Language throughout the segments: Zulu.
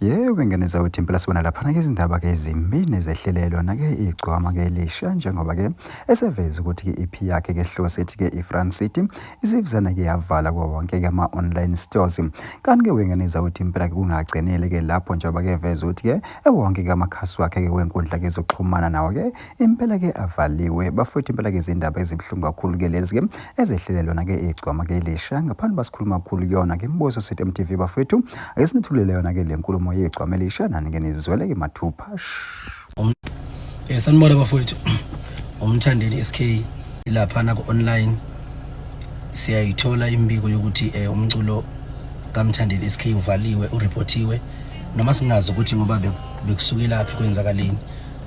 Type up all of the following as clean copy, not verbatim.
Yebo, ingane zawethu impela sibona laphana-ke izindaba-ke ezimbi nezehlelelwa na-ke igcwama-ke elisha njengoba-ke eseveze ukuthi-ke iphi yakhe-ke hlose ethi-ke i-Front City isivizana-ke yavala kuwo wonke-ke ama-online stores. Kanti-ke wengane zawethu impela-ke kungagcinile-ke lapho njengoba-ke eveze ukuthi-ke ewonke-ke amakhasi wakhe-ke wenkundla-ke zokuxhumana nawo-ke impela-ke avaliwe. Bafowethu impela-ke izindaba ezibuhlungu kakhulu-ke lezi-ke ezehlele lona-ke igcwama-ke elisha. Ngaphambi basikhuluma kakhulu kuyona-ke imibuzo sithi MTV bafowethu ake sinithulele yona-ke le nkulumo yegcwama elisha nani-ke nizizwele-ke mathupha. Sanibona bafowethu, uMthandeni SK laphana ku-online siyayithola imibiko yokuthi umculo kaMthandeni SK uvaliwe, ureportiwe, noma singazi ukuthi ngoba bekusukelaphi kwenzakaleni,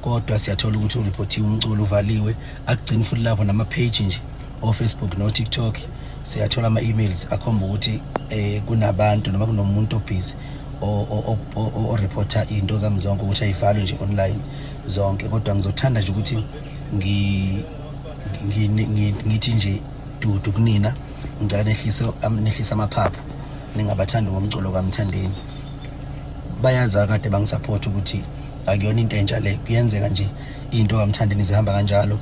kodwa siyathola ukuthi ureportiwe umculo uvaliwe. Akugcini futhi lapho, nama-page nje o-Facebook no-TikTok siyathola ama-emails akhomba ukuthi kunabantu noma kunomuntu obhizi oreporta iy'nto zami zonke ukuthi ayivalwe nje online zonke. Kodwa ngizothanda nje ukuthi ngithi nje dudu kunina, ngicela nehlise amaphaphu, ningabathandi ngomculo kaMthandeni. Bayazi akade bangisupport ukuthi akuyona into entsha le, kuyenzeka nje into kaMthandeni zihamba kanjalo,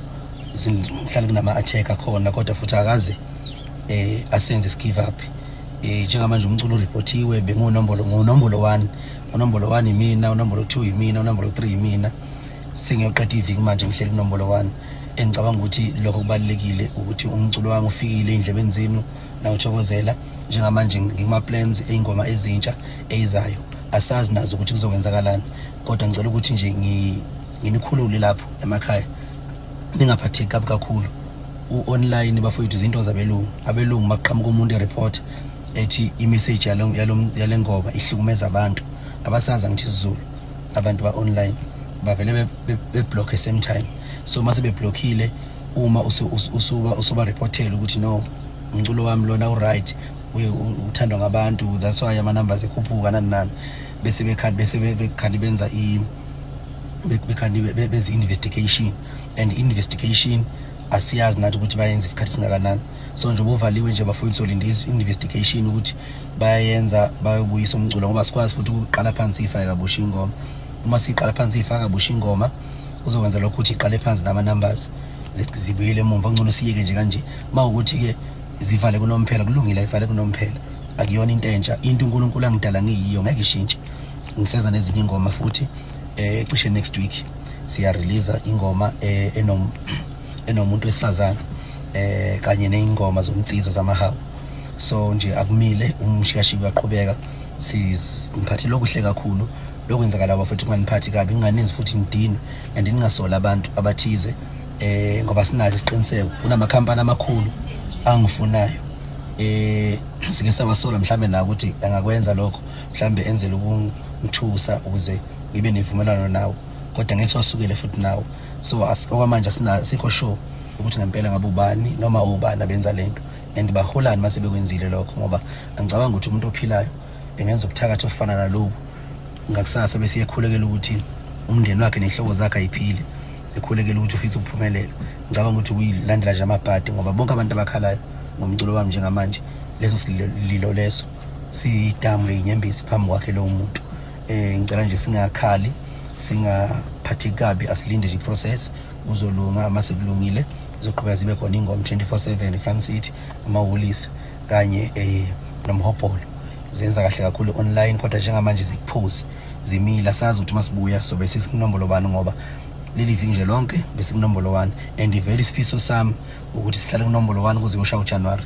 zihlale kunama-attack akhona, kodwa futhi akaze asenze give up. Njengamanje umculo ureportiwe, bengunombolo ngunombolo 1, unombolo 1 yimina, unombolo 2 yimina, unombolo 3 yimina. Sengiyoqeda iviki manje ngihleli kunombolo 1. Engicabanga ukuthi lokho kubalulekile ukuthi umculo wami ufikile ey'ndlebeni zenu nawuthokozela. Njengamanje ngikuma-plans ey'ngoma ezintsha eyizayo, asazi nazo ukuthi kuzokwenzakalani, kodwa ngicela ukuthi nje nginikhulule lapho emakhaya, ningaphatheki kabi kakhulu. U-online bafowethu izinto zabelungu, abelungu makuqhamuka umuntu ereport ethi i-message yale ngoma ihlukumeza abantu, abasazi angithi isiZulu, abantu ba-online bavele beblock same time. So mase beblockile, uma usuba usuba reportela ukuthi no, umculo wami lona u-right, uthandwa ngabantu, that's why ama-numbers ekhuphuka nani nani, bese bekhandi bese bekhandi benza bekhandi benza i-investigation, and investigation asiyazi nathi ukuthi bayenza isikhathi singakanani. So nje ubuvaliwe nje bafowethu, solinda i-investigation ukuthi bayayenza, bayobuyisa umculo, ngoba sikwazi futhi ukuqala phansi ifake kabusha ingoma. Uma siqala phansi ifaka kabusha ingoma, uzokwenza lokho ukuthi iqale phansi nama-numbers zibuyele emumva. Kungcono siyeke nje kanje. Uma ukuthi-ke zivale kunomphela, kulungile, ayivale kunomphela, akuyona into entsha. Into uNkulunkulu angidala ngiyiyo ngeke ishintshe. Ngiseza nezinye ingoma futhi, cishe next week siya release ingoma enomuntu wesifazane kanye nezingoma zomsizo zamahawu. So nje akumile, umshikashika uyaqhubeka. Siziphathele okuhle kakhulu lokwenzakala bafethu, kunganiphathi kabi, kunganenzi futhi nidinwe, and ningasoli abantu abathize ngoba sinaso isiqiniseko kunamakhampani amakhulu angifunayo. Sike sawasola mhlambe na ukuthi angakwenza lokho, mhlambe enzele ukungithusa ukuze ngibe nevumelwano nawo, kodwa ngeke siwasukele futhi nawo. So okwamanje asikho sure ukuthi ngempela ngabe ubani noma ubani abenza lento and baholani mase bekwenzile lokho, ngoba angicabanga ukuthi umuntu ophilayo engenza ubuthakathi ofana nalobu ngakusasa bese ekhulekela ukuthi umndeni wakhe nehlobo zakhe ayiphile, ekhulekela ukuthi ufisa ukuphumelela. Ngicabanga ukuthi kuyilandela nje amabhadi, ngoba bonke abantu abakhalayo ngomculo wami njengamanje, leso sililo leso siyidamu leyinyembezi phambi kwakhe lowo muntu. Ngicela nje singakhali, singaphatheki kabi, asilinde nje i-process, kuzolunga. Mase kulungile kuzoqhubeka zibe khona ingoma 24/7, Front City, amawolisi kanye nomhobholo zenza kahle kakhulu online, kodwa njengamanje zikuphuzi zimila. Sazi ukuthi masibuya sobe sesikunombolo bani, ngoba leli viki nje lonke besikunombolo 1, and vele isifiso sami ukuthi sihlale kunombolo 1 kuze kuyoshaya uJanuary.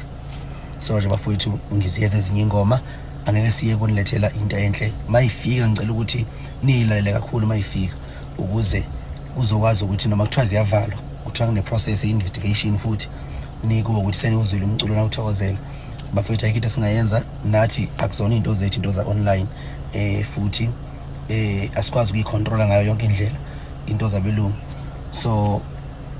So nje bafowethu, ngiziyeza ezinye ingoma, angeke siye kunilethela into enhle. Mayifika ngicela ukuthi niyilalele kakhulu mayifika, ukuze uzokwazi ukuthi noma kuthiwa ziyavalwa, kuthiwa kune-process ye-investigation, futhi nikuwe ukuthi seniwuzwile umculo nawuthokozela. Bafowethu, ayikho into esingayenza nathi, akuzona iy'nto zethu into za-online, futhi asikwazi ukuyicontrola ngayo yonke indlela into zabelungu. So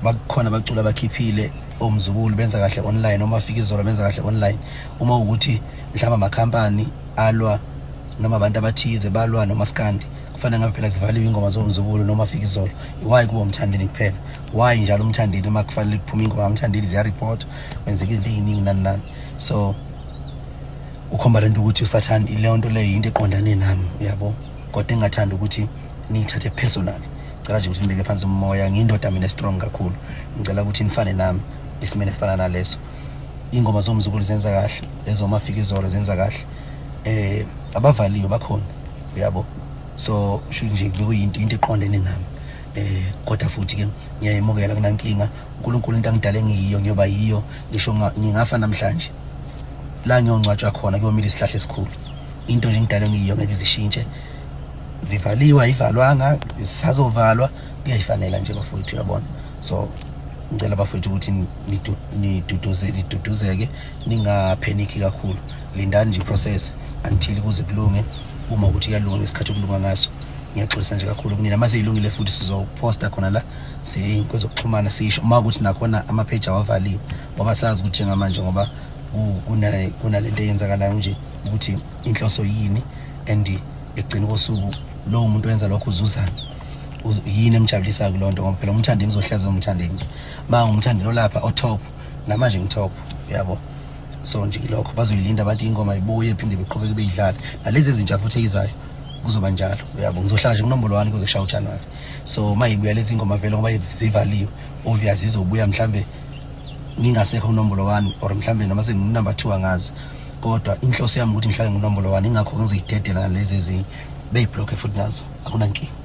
bakhona abaculi abakhiphile omzukulu benza kahle online, noma afika izolo benza kahle online. Uma ukuthi mhlawumbe amakhampani alwa noma abantu abathize balwa nomaskandi, kufanele ngabe phela zivaliwe ingoma zomzukulu noma afika izolo. Why kuba uMthandeni kuphela? Why njalo uMthandeni? Uma kufanele kuphume ingoma kaMthandeni ziyareport, kwenzeka izinto ey'ningi nani nani. So ukhomba lento ukuthi usathane, leyo nto leyo yinto eqondane nami, uyabo. Kodwa engathanda ukuthi niyithathe personally. Ngicela nje ukuthi nibeke phansi umoya, ngiyindoda mina strong kakhulu. Ngicela ukuthi nifane nami esimeni esifana naleso. Ingoma zomzukulu zenza kahle, ezomafika izolo zenza kahle. Eh abavaliwe bakhona, uyabo. So sho nje bekuyinto into eqondene nami. Eh kodwa futhi ke ngiyayimukela kunankinga. uNkulunkulu into angidale ngiyiyo ngiyoba yiyo ngisho ngingafa namhlanje. La ngiyongcwatshwa khona kuyomila isihlahla esikhulu. Into nje ngidale ngiyiyo ngeke izishintshe. Zivaliwe ayivalwanga, zisazovalwa kuyayifanela nje bafowethu uyabona. So ngicela bafowethu ukuthi niduduze niduduzeke ningapheniki kakhulu. Lindani nje process until kuze kulunge uma ukuthi kuyalunga ngesikhathi okulunga ngaso. Ngiyaxolisa nje kakhulu kunina mase ilungile futhi sizoposta khona la kwezokuxhumana sisho uma ukuthi nakhona ama page awavaliwe ngoba sazi ukuthi njengamanje ngoba kunalento eyenzakalayo nje ukuthi inhloso yini and ekugcina kosuku lowo muntu wenza lokho uzuzani yini emjabulisayo kuloo nto ngoba phela umthandeni uzohleza umthandeni ma ngumthandeni olapha otop namanje ngitop uyabo. So nje lokho bazoyilinda abantu ingoma ibuye phinde beqhubeke beyidlale nalezi ezintsha futhi eyizayo kuzoba njalo uyabo. Ngizohlala nje kunombolo 1 kuze kushaye uJanuary. So uma ibuya lezi ngoma vele ngoba zivaliwe obvious izobuya mhlambe ngingasekho kunombolo 1 or mhlambe noma senginumber 2 angazi, kodwa inhloso yami ukuthi ngihlale ngunombolo 1 ingakho ngizoyidedela nalezi ezinye beyibhlokhe futhi nazo akunankinga.